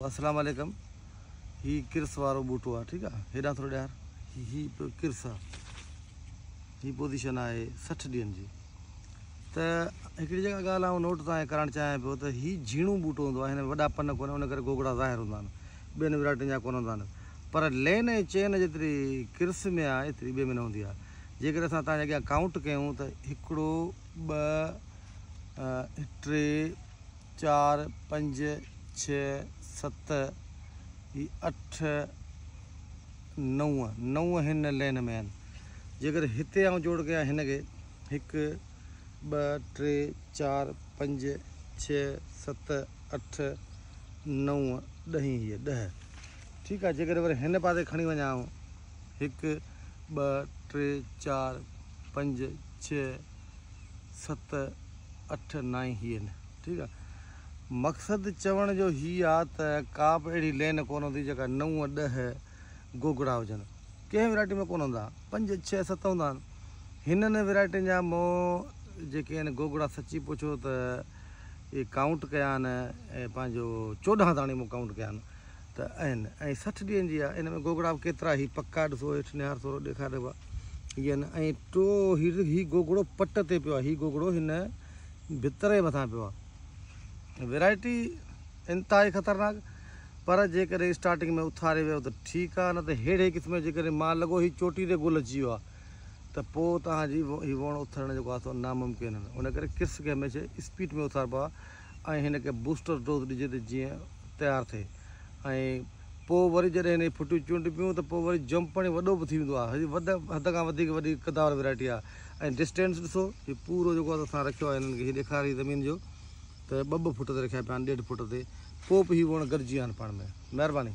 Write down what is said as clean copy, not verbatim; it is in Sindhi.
اسلام عليڪم هي ڪرس وارو ٻوٽو آ ٺيڪ آ هيڏانهن ٿورو ڏيار هي هي ڪرس آ هي پوزيشن آهي 60 ڏينهن جي ته هڪڙي جيڪا ڳالهه آئون نوٽ تان ڪرڻ چاهيان پيو ته هي جهيڻو ٻوٽو هوندو آهي هن ۾ وڏا پن ڪونه ان ڪري گوگڙا ظاهر هوندا آهن ٻين ورائٽين جا ڪونه هوندا آهن پر لين ۽ چين جيتري ڪرس ۾ آهي ايتري ٻي ۾ نه هوندي آهي جيڪڏهن اسان تان جي اڳيان ڪائونٽ ڪيون ته هڪڙو ٻه ٽي چار، پنج، ڇهه، ست، هي اٺ، نو، نو هن لين ۾ آهن. جيڪڏهن هتي آئون جوڙ ڪيان هن کي، هڪ، ٻه، ٽي، چار، پنج، ڇهه، ست، اٺ، نو، ڏهين هيء ڏهه. ٺيڪ آهي، جيڪڏهن وري هن پاسي کڻي وڃان آئون، هڪ، ٻه، ٽي، چار، پنج، ڇهه، ست، اٺ نائين هي آهن ٺيڪ آ مقصد چوڻ جو هي آ ته ڪا به اهڙي لين ڪونه هوندي جيڪا نو ڏهه گوگڙا هجن ڪنهن ورائٽي ۾ ڪونه هوندا پنج ڇهه ست هوندا آهن هنن ورائٽين جا مون جيڪي آهن گوگڙا سچي پڇو ته اهي ڪائونٽ ڪيا آهن ۽ پنهنجو 14 تاڻي مون ڪائونٽ ڪيا آهن ته آهن ۽ 60 ڏينهن جي آهي ان ۾ گوگڙا به ڪيترا هي پڪا ڏسو هيٺ نهار ٿورو ڏيکار ڏبا هي آهن ۽ ٽو هي هي گوگڙو پٽ تي پيو آهي هي گوگڙو هن ڀتر جي مٿان پيو آهي ورائٽي انتهائي خطرناڪ پر جيڪڏهن اسٽارٽنگ ۾ اٿاري ويو ته ٺيڪ آهي نه ته ههڙي قسم جو جيڪڏهن مان لڳو هي چوٽي تي گل اچي ويو آهي ته پوء توهان جي هي ووڻ اٿارڻ جيڪو آهي سو ناممڪن آهي ان ڪري ڪرس کي هميشه اسپيڊ ۾ اٿاربو آهي ۽ هن کي بوسٽر ڊوز ڏجي ته جيئن تيار ٿئي ۽ پوء وري جڏهن هن جي ڦٽيون چونڊبيون ته پوء وري جمپ هڻي وڏو به ٿي ويندو آهي. هي وڌ حد کان وڌيڪ وڏي قداور ورائٽي آهي ۽ ڊسٽينس ڏسو هي پورو جيڪو آهي اسان رکيو آهي هنن کي هي ڏيکاري زمين جو ته ٻه ٻه فٽ تي رکيا پيا آهن ڏيڍ فٽ تي پوء به هي وڻ گڏجي ويا آهن پاڻ ۾ مهرباني.